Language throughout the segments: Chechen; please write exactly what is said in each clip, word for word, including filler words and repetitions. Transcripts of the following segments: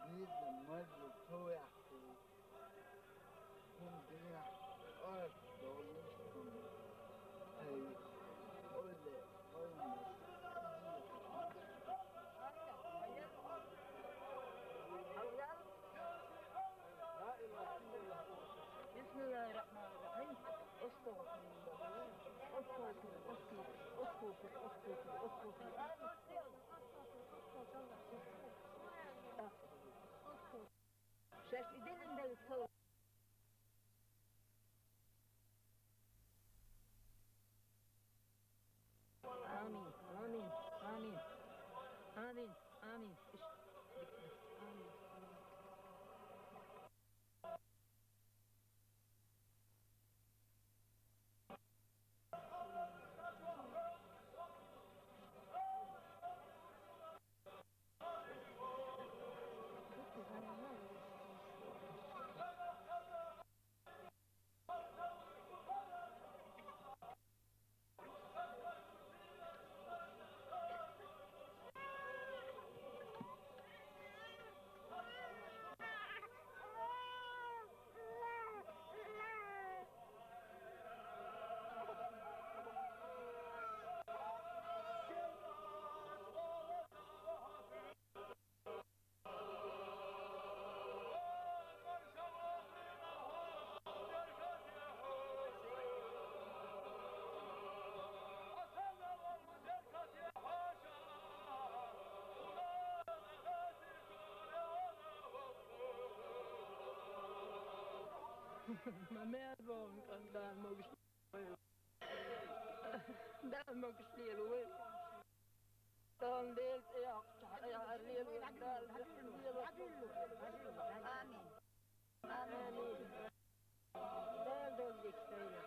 He's the mother to Yaakov. Who did not earth the wisdom. Hey, all the almost. بسم الله الرحمن الرحيم. استغفر الله. استغفر، استغفر، استغفر، استغفر، استغفر. Şaş ideninden sor. Amin, amin, amin. Amin, amin. İşte, bitti. Amin, amin. Ma mère, bon, quand même, moi, je- Dal ma kishli el wer. Ton del ya ya el wer dal. Amin. Amin. Dal dol dik sayla.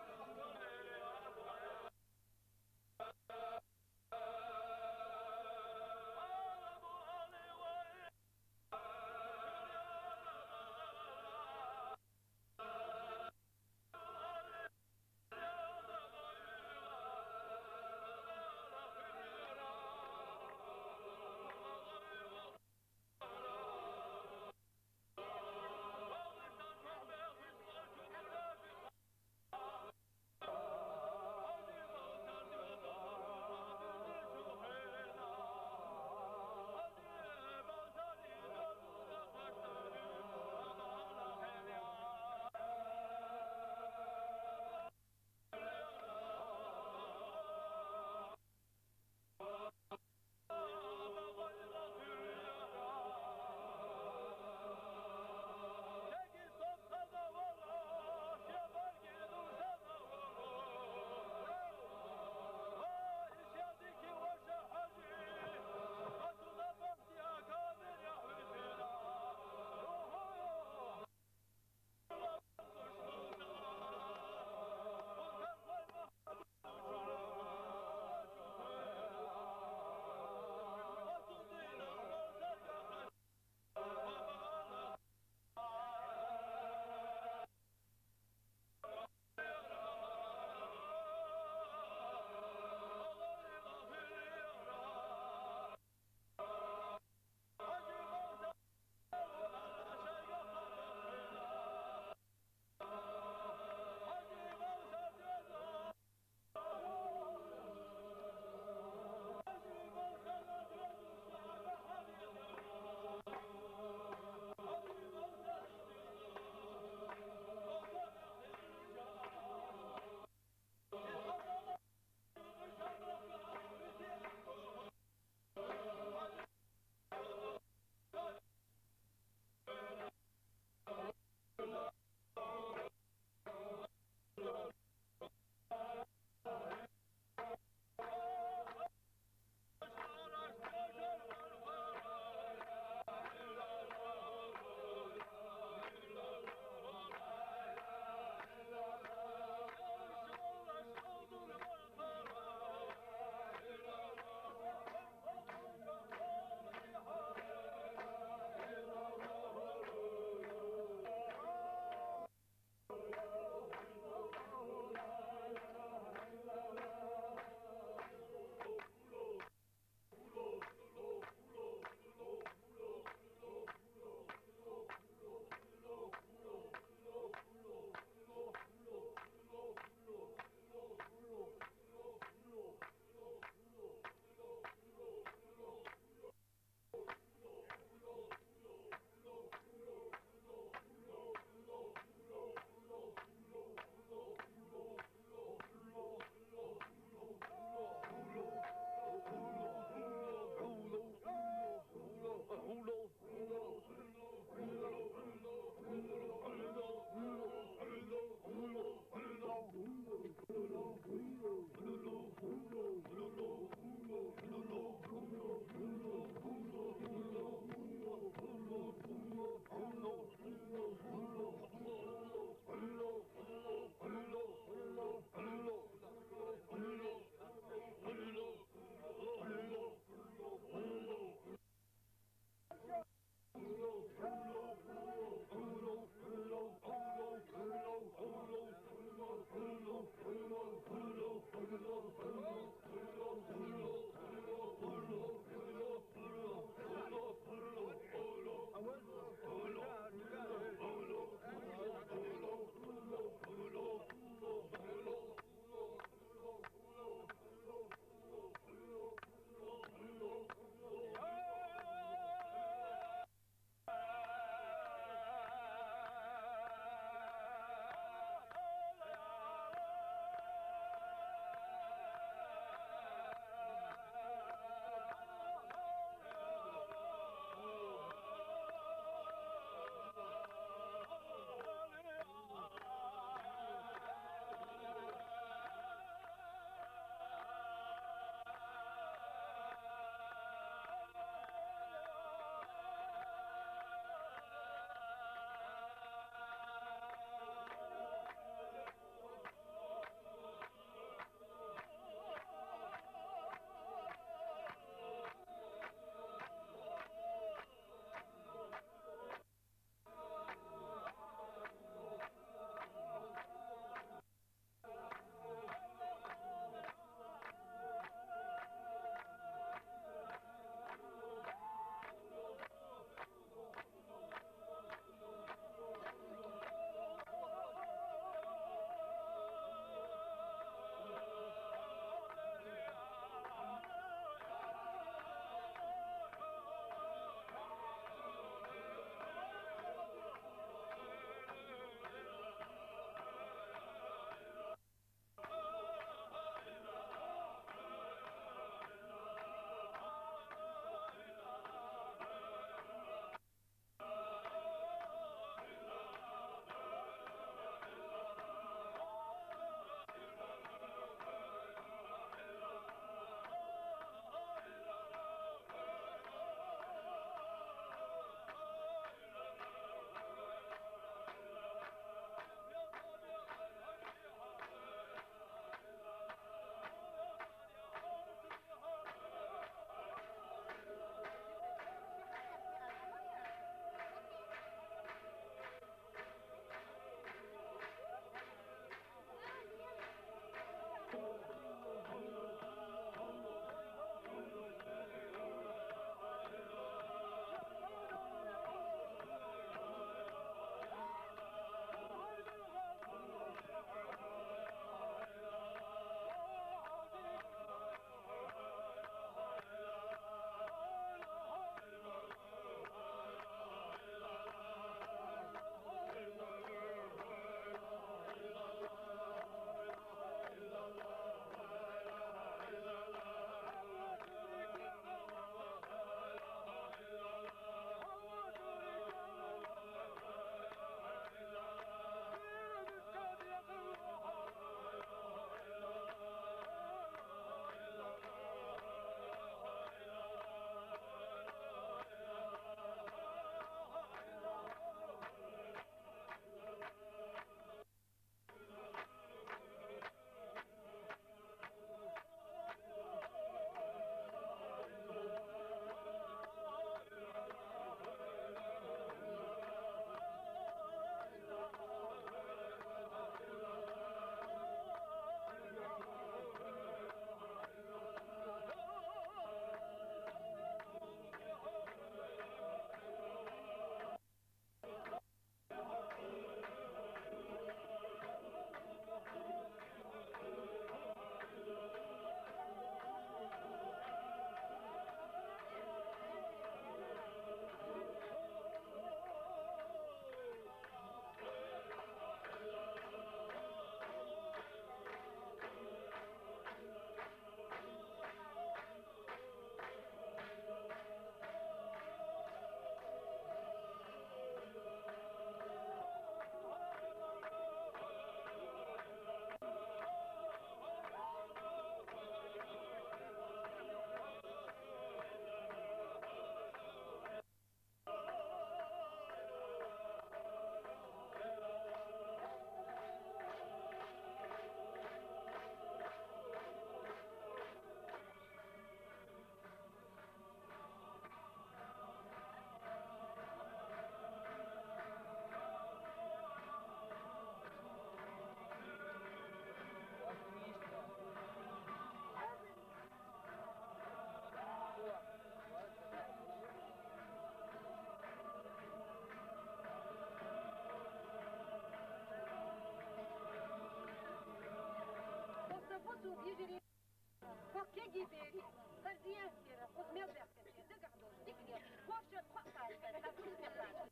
Бери, хазият бери, хозмел бери, дагахь долуш дика дела, бошан кхоъ пачкан, хьан куц мел лаца.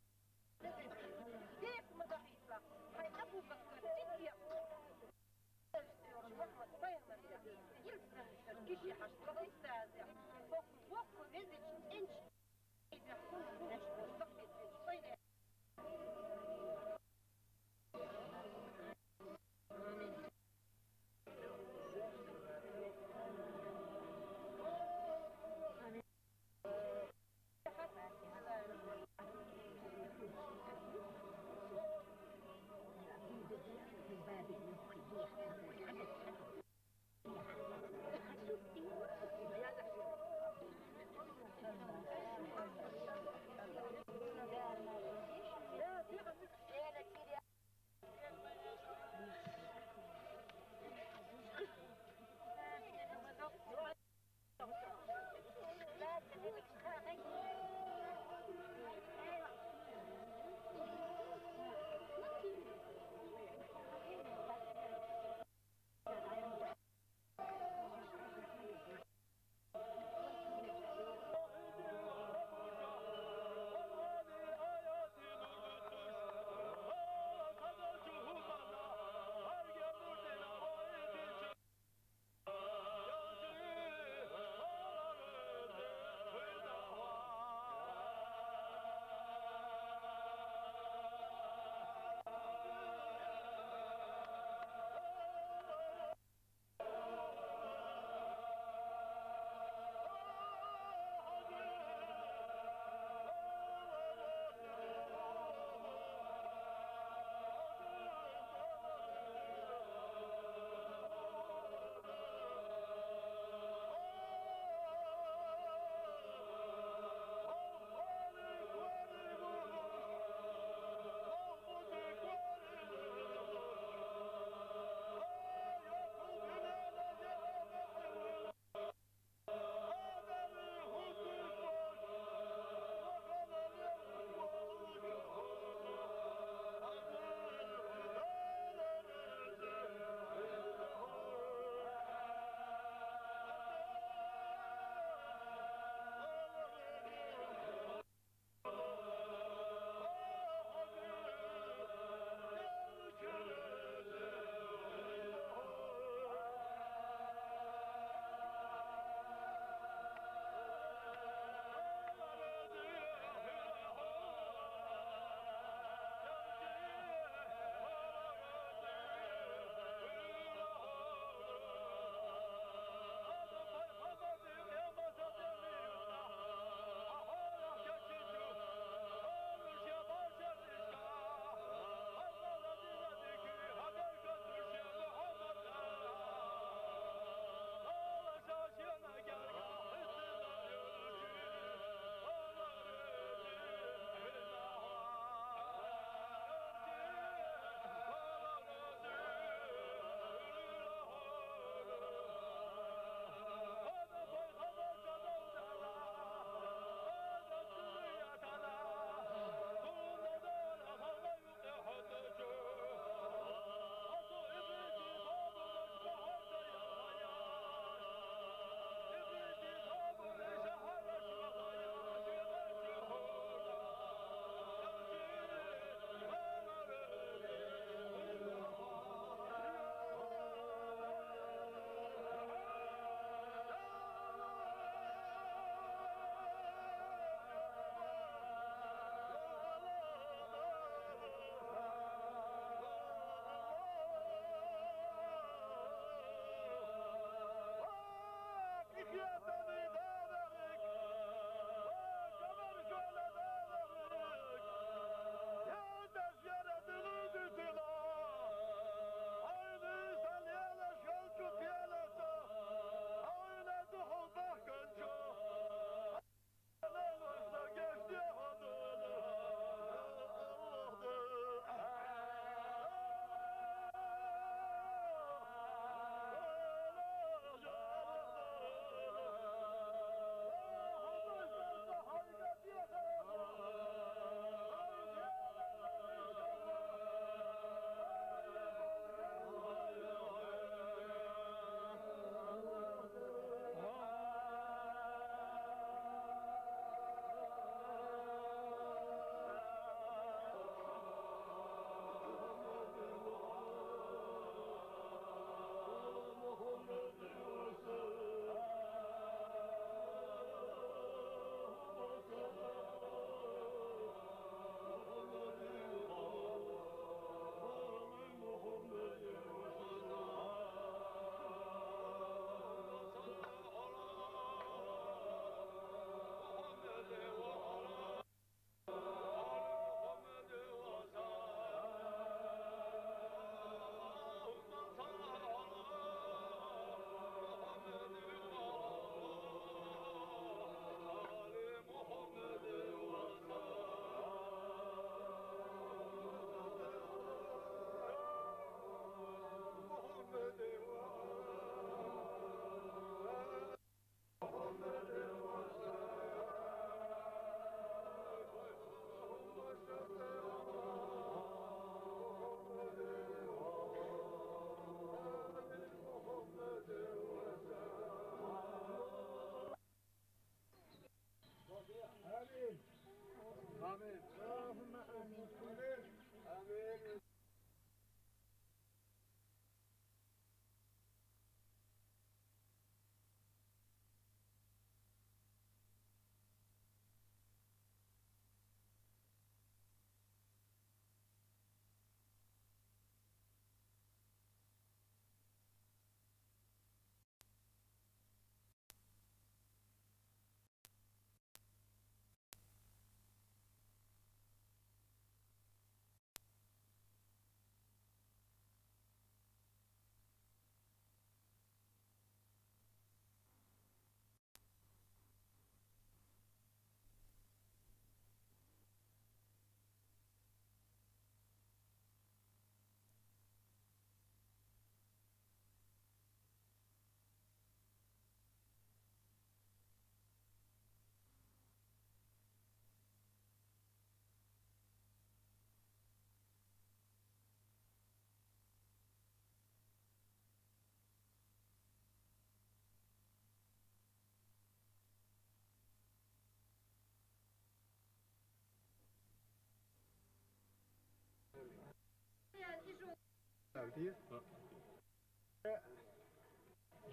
Дехьа ма дахийта, хьайн Абу-Бакар дика дела. Мухьаммад пайхамар, илсанчура гиши хьаштла устазя, хӀокху воккху везачу цӀенчу иза хӀума хӀуманаш боху бакъдерг пайда.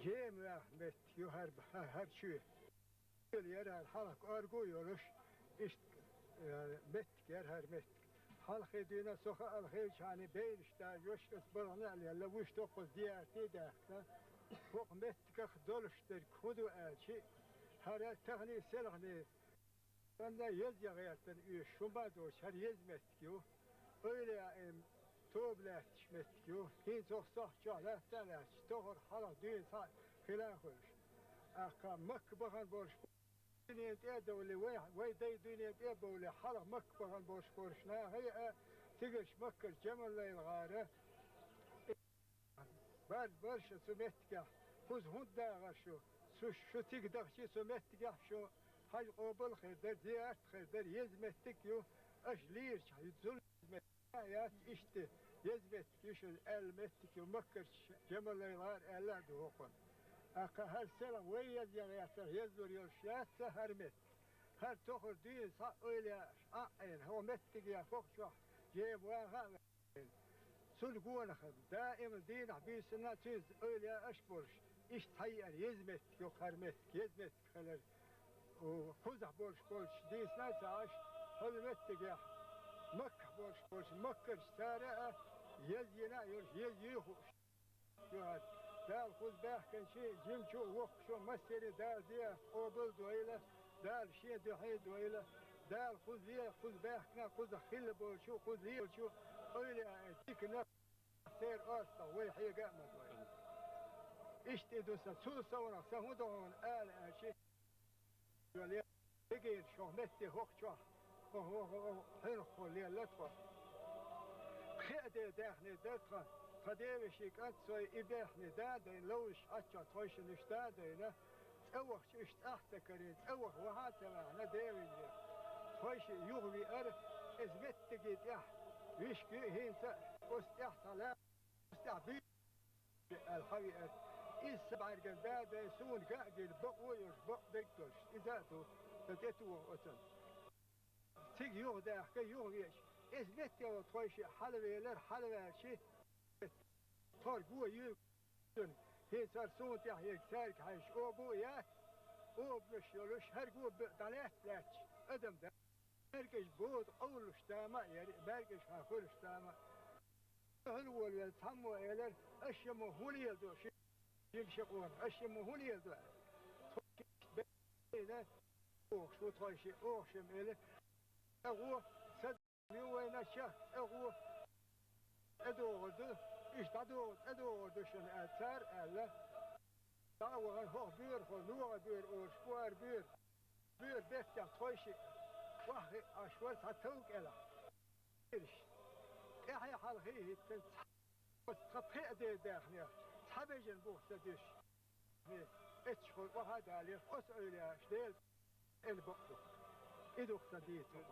Жемах меттиг ю хӀара, хӀара чоь. Яр хӀара хьалха кӀорго йолуш, иштта, э, меттиг яр хӀара меттиг. Хьалхе дуьйна со хаал хилчахьана, бейлаш дажош ас балгӀана а лелла, вуьш токхаза диарте а даьхкина, хӀокху меттигах долуш дерг хӀун ду аьлча, хӀара тахана селхана Ванна еза гӀертан оьшуш хӀума а доцуш, хӀара еза меттиг ю. Ойла яа ма тоба лаьтташ меттиг ю. ХӀинца хӀокху сохьта чохь лаьтта а лаьтташ, тохара хьалха дуьйна схьа хила а хуьлуш. ТӀаккха Макка бахана болуш, дуьнен тӀе а довлий, вай, вай дай дуьнен тӀе а бовлий, хьалха Макка бахана болуш болуш нахе а, цигарш Маккара Джамаллайла гӀара. Бар, барша цу меттигехь, кхуза хӀунда дагӀара шу? Шу, шу цига дахчий цу меттигехь, шу хьажа къобал хир дара, зиярат хир дара, еза меттиг ю, аша лийрачахь, цул еза меттиг яц, иштта еза меттиг ю шуна аьлла меттиг ю, Маккарчу Джамаллайла гӀар аьлла а ду хӀокхунна. ТӀаккха хӀара селхана вай еза ян яцара, езалур йолуш яц хӀара меттиг. ХӀара тохара дуьйна схьа ойла яаш, Ӏа а Ӏийна, хӀокху меттигехь хӀокху чохь жема ваха а Цунна гонах даима дийнахь буьйсанна цуьнца ойла яаш болуш, иштта схьаеара еза меттиг ю хӀара меттиг, еза меттиг хилар. Кхузахь болуш болчу дийцина а ца Ӏаш, хӀара меттигехь, Маккахь болуш болчу Маккарчу цара а еза йина а йолуш, еза юй хууш ю хӀара. Дала кхуза баьхкинчу жимачу а, воккхачу а массеран Дала зиярат къобал а дойла, Дала Шен дуьхьа а дойла, Дала кхуза ве-, кхуза баьхкина, кхуза хилла болчу, кхуза лелачу ойла яа диканах церан остагӀа вай хьега а ма дойла. Иштта и ду сан, цул совнах сан хӀун ду хьуна ала аьлча, Дегайна шух метте хӀокху чохь, хӀокху, хӀокху, хӀокху хьуьнхахула лелла тхо. Кхин а де даьхни дара тхан, тхан девешин кӀант цой и бехни да а дайна, ловзуш Ӏаччохь тхойшинаш да а дайна, цӀа вахча уьш цӀахь а ца карийна, цӀа ваха ваха а ца ваьхьна девинчех. Тхойшиъ юха виара, иза меттиге тӀехь вишка ю хӀинца а, оцу тӀехь цхьа лаьа, оцу тӀехь буьйса аьлла хьан веара. Иза сан бӀаьргана да а дай, суна ган а гина, бакъо а йолуш, бакъдерг а долуш, иза а ду, сан тӀетуху оцунна. Цига юхадаьхка, юхавеача, иза метте волу тхойшиъ хьалавелара, хьалаваьлча, тхор го юьйгу. ХӀинца хӀара суна тӀехь ерг цаьрга хьаьжча, обу а яц, обанаш йолуш, хӀара го б-, дӀалаьтта лаьтташ адам дац. МаьркӀаж бода къовлуш дама а яра, маьркӀаж хьан хуьлуш дама а. Хьуьлла волавелла цхьаммо элира, аша ма хӀун леладо ши-, шимма ши къона, аша ма хӀун леладо аьлла. Тхо шиъ бе-, бина, охуш ву тхойшиъ, охуш-м элира. ЦӀа гӀо, са ю вайна чехка, цӀа гӀо, тӀедогӀур ду, иштта дӀадогӀу, тӀедогӀур ду шуна аьлла, цара аьлла. ДӀа а вахана хӀокху буьйрахо, ногӀа буьйр олуш бу хӀара буьйр. Буьйр беттехь тхойшиъ охьахиъна Ӏаш вара цхьа тов кӀелахь. ТӀаьхье хьалхе а хӀиттина, цхьа, оцу тхан пхеа ден даьхнех цхьа бежана бух ца дуьсуш. Эццахула охьа а далийра, оцу ойла яаш, Дела, эн бакъ ду. И ду-кх сан дийцар.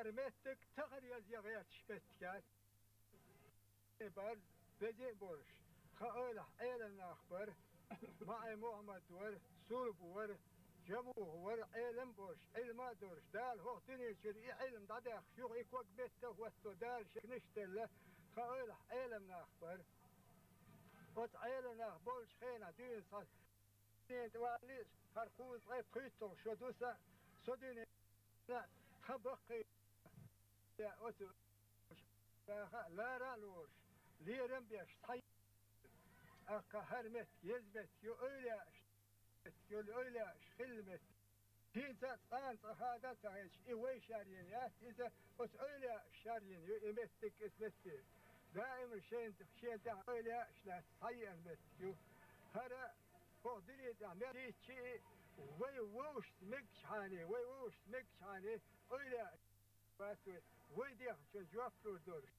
ХӀара меттиг ца хьареза я гӀерташ меттиг яц. Бар, безе а болуш, тхан ойлахь Ӏелам нах бара, МаӀай Мухьаммад вара, Сурба вара, Жамухо вара, Ӏелам а болуш, Ӏилма а долуш, Дала хӀокху дуьнен чуьра и Ӏилма дӀадаьккхича, юха и ког метта а хӀотто Дала шен книшделла, тхан ойлахь Ӏелам нах бара. Оцу Ӏелам нах болчу хенахь дуьйна сан Дуьнен тӀе валлий, хӀара кхузткъе пхуьйтталгӀа шо ду сан, со дуьнен тхан баккхий, оцу даха а, лара а лоруш, лерам а беш, схьа, тӀаккха хӀара меттиг еза меттиг ю, эвлаяаш меттиг ю, эвлаяаш хилла меттиг. ХӀинца а цкъа а цкъа хада а ца хилча, и вай шарйина яц иза, оцу эвлаяаш шарйина ю и меттиг, иза меттиг. Даиман шен, шен тӀехь эвлаяаш лаьцна схьаеана меттиг ю. ХӀара хӀокху дуьнен тӀехь мел дийцча а, вай вовшашца мегчхьана, вай вовшашца мегчхьана, эвлаяаш вац вай, вай дехначун жоп лур долуш.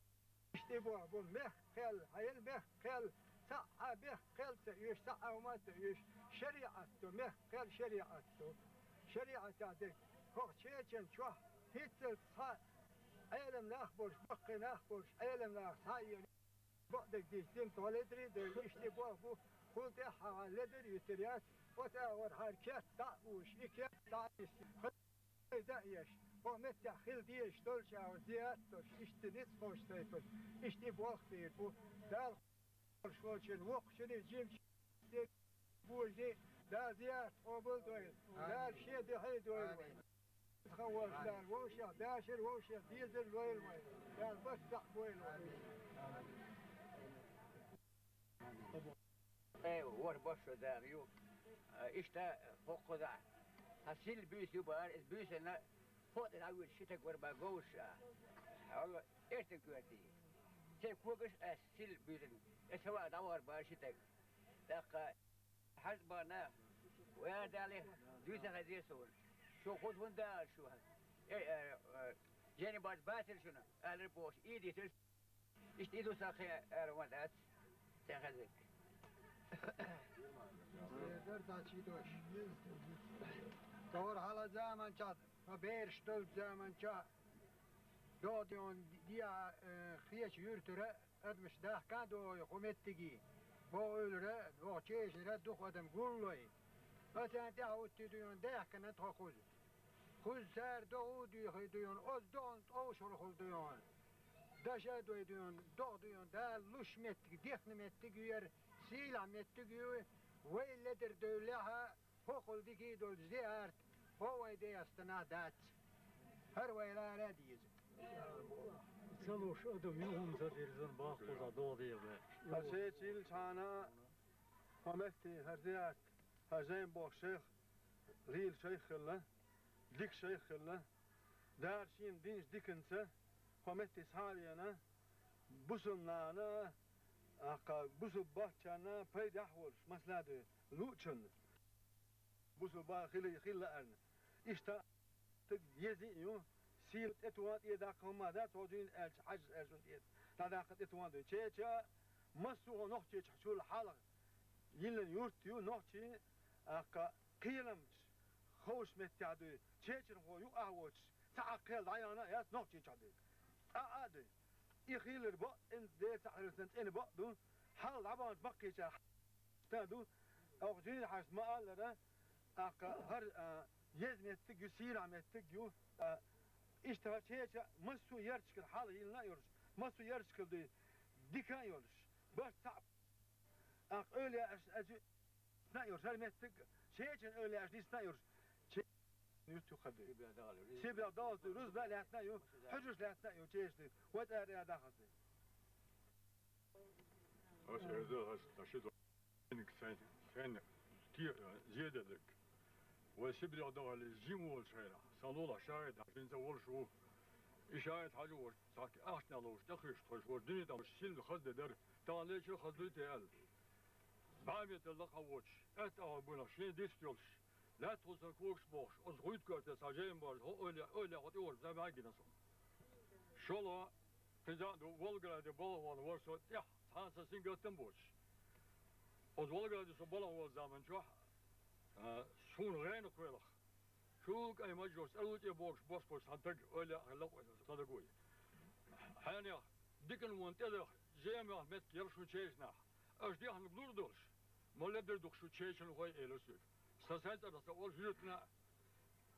Иштта и болх бу мехкан кхел, хьан елла мехкан кхел, цхьа а мехкан кхел ца оьшу, цхьа а хӀума ца оьшу, шариӀат ду, мехкан кхел шариӀат ду. ШариӀатехь дерг, хӀокху Чечен чохь хӀинццалц схьа Ӏелам нах болуш, баккхий нах болуш, Ӏелам нах схьа а еана, бакъдерг дийцина, тхо ледарий а девлла, иштта и болх бу, хӀул тӀаьххьара ледар а йитира яц, оцу агӀор хьара керт дӀа а бууш, и керт дӀа а йисина. Пайда а еш, хӀокху меттехь хила дезаш долчу агӀор зиярат долуш, иштта ницкъ болчу тайпана, иштта и болх бийр бу. Дала хууш волчун, воккхачун, жимачун, божарий, Дала зиярат къобал а дойла. Дала шен дуьхьа а дойла вай. Хан волуш Дала вовшех дашар, вовшех дезар лойла вай. Дала барт цхьаъ бойла вай. Э, ворхӀ бошо дама ю. Э, иштта хӀокхузахь. Хьан силла буьйса ю бара, иза буьйсанна хӀокху тӀе дӀавуьйцуш ши таг вара бан говзаш а. Хьалла эртан коьртий. Церан когаш а ас силла буьйсанна. Аса ваха дӀавахара бара ши таг. ТӀаккха хьажа бахана, вай ара дале, дуьйца хезира суна. Шу хӀун, хӀунда ала шу? Э, э, э, жени бац бацара шуна, алара бохуш, и дитира. Иштта и ду сан кхин ара ван дац, тӀехезиг. Дар дӀачийдош. Товр хьала заман чад, ма бераш долчу заман ча, догӀа дийон диа, э, хечу юьртара адамаш дахка а догӀу хӀу меттиге. Бо уьлара, бо чешара дукха адам гуллой. Ацарна тӀаьхьа хӀуттий дуйон даьхкина тхо кхуза. Кхуза цара догӀу а дуьйхий дуйон, оцу догӀун тӀовшалхула дуйон. Даша а дой дуйон, догӀу дуйон, Дала луш меттиг, дехна меттиг ю яра, сийлахь меттиг ю, вай ледар девллехьа, хӀокхул дика а долчу зиярат, хӀо вай дехстанахь дац. ХӀара вай лара а деза. Ца луш адам юхамца дирзан баккхуза догӀу дела. Ткъа шеча йиллачхьана хӀо метте хӀара зиярат, хӀара жайна боху шайх, лийла шайх хилла, дика шайх хилла. Дара шена динчу диканца хӀо метте схьа а вена, бусалба нахана, аккха бусалба бахчанна пайдехь а волуш, масала дуй, луучунна. Бусалба хила, хила лаарна. Иштта стаг еза а ю, сийла тӀетоха тӀедаккха хӀума дац, хьо дуьйна аьлча, хьажа аьлча тӀе дӀадаккха тӀетоха дуй. Чеча массо а нохчийчохь чул хьалха йиллина юрт ю, нохчий, аккха, кхеламча ховш меттехь дуй. Чечанхо юкъахь воцуш, цхьа а кхел дӀаяхна а яц, нохчийчохь дуй. ЦӀа а дуй. И хийлар бакъ, цӀена дера цхьаъ хиларца цӀена бакъ ду, хьал дӀабаханчу баккхийчара Ста ду, оха жин хьаьжча ма-аллара, аккха хӀара, а, еза меттиг ю, сийрахь меттиг ю, а, иштта хӀара чеча массо а ярташкара хьалха йиллина а йолуш, массо а ярташкара дуй дика а йолуш, барт цхьаъ, аккха эвлаяаш а йолуш, хӀара меттиг чечан эвлаяаш дисна а йолуш, че-, юрт ю хадуй. Сибрах догӀуш дуй, рузба а лаьттина а ю, хьуьжарш лаьттина а ю, чеча дуй, вай цӀера а дахаза дуй. Аса эрза хӀара ши догӀу сайна, сайна те-, зеделларг. Вай Сибрех дахале жима волчу хенахь, сан лулахь шаӀид Хьаьжа хӀинца а волуш ву. И шаӀид Хьаьжа волуш, цхьаъ ахчанехь ловш, тӀекхуьйсуш тхойша волу дуьне тӀехь шина хаза де дара. Тахана лечира хаза дуй те аьлла. БӀе метр лакха воцуш, аьтта агӀор буьйлахь, шен дист йолуш, лаьтта хӀусам когаш бохуш, оцу гӀуьйта коьрте цхьа жайна баржа, хӀо ойла, ойла хьо тӀе волчу, цхьа бӀаьргина со. ШолгӀа, кхин цхьаъ ду, Волгограде балха вахана вара со тӀехь, цхьана сан сингаттам а боцуш. Оцу Волгограде со балха волу заман чохь, а, суна гӀенах кхоьллах. Чу кӀайн мажош цӀару тӀе богуш бос-бос цхьана таг, ойла а хилла кхо сан дагой. Хьенех, диканвон тӀе даха, жемех меттиг яра шун чечанахь. Аша дехнарг лур долуш, ма ледара дукха шу чечанхой, элира соьга. Сан сайн цӀарах ца олуш юьртана а.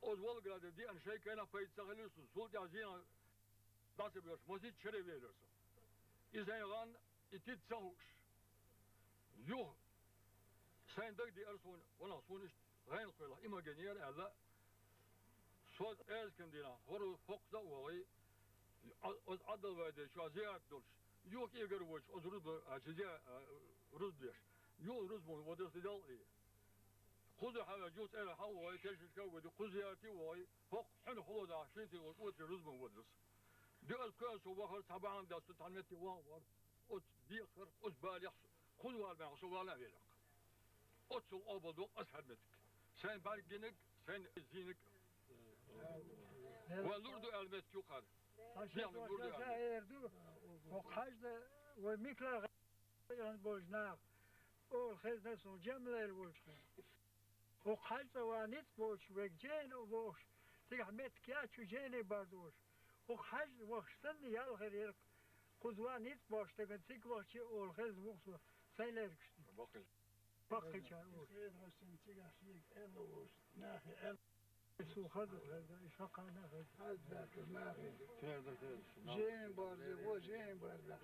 Оцу Волгограде деана шайн кайнах пайда ца хилира суна, цул тӀаьхьа зенах дӀа ца боьрзуш, масийтта шаре велира со. И сайн гӀан, и тита ца хууш. Юха сайн дагадеара суна, ванах суна иштта гӀенах кхоьллах и ма гинера аьлла, со аьзкан дийнахь хӀора хӀокхуза а вогӀий, Ӏа-, оцу Ӏаддал вай дечу а зиярат долуш, юха кӀегар воьдуш, оцу рузбан, а, чу зия-, а, рузба деш. Юха рузбан водуш ди далкъий. Кхуза хьан ваьжа, юха цӀера хьан вогӀий, тешнашка а воьдий, кхуза зиярате а вогӀий, хӀокху хьуьнан хӀулло дахьа шен тӀе волу кӀотарий рузбан водуш. Дуьхьал кхоьллина со вахара, цхьа бахьана дац, со цхьана метте ваха вара. Оцу дехар, оцу балех со, кхунна вала баьхна со вала а велира. Оццул къобал доккху аса хӀара меттиг. Сайн бӀаьрг гинарг, сайн зийнарг. Вай лур ду аьлла меттиг ю хӀара. Дехнарг лур ду аьлла. Эр ду, хӀокху Хьаьжда вай Миклахь гӀайгӀанна болчу наха, ола хезна суна Джамлайл волчу хенахь. ХӀокху Хьаьжа цӀа ван ницкъ боцуш верг жена а вохуш, цигахь меттиг яц чу жена а барзош. ХӀокху Хьаьжа вахча санна ял хир яра, кхуза ван ницкъ боцуш стагана цига вахча а олу хезна ву-кх со сайн лергашна. Баккхийчара олуш. Хьаьжин цигахь шега аьлла волуш, нахе аьлла. Цул хаза хезна, и шакхана хезна. Хаза дац нахе. Жена барзе, во жена барзе.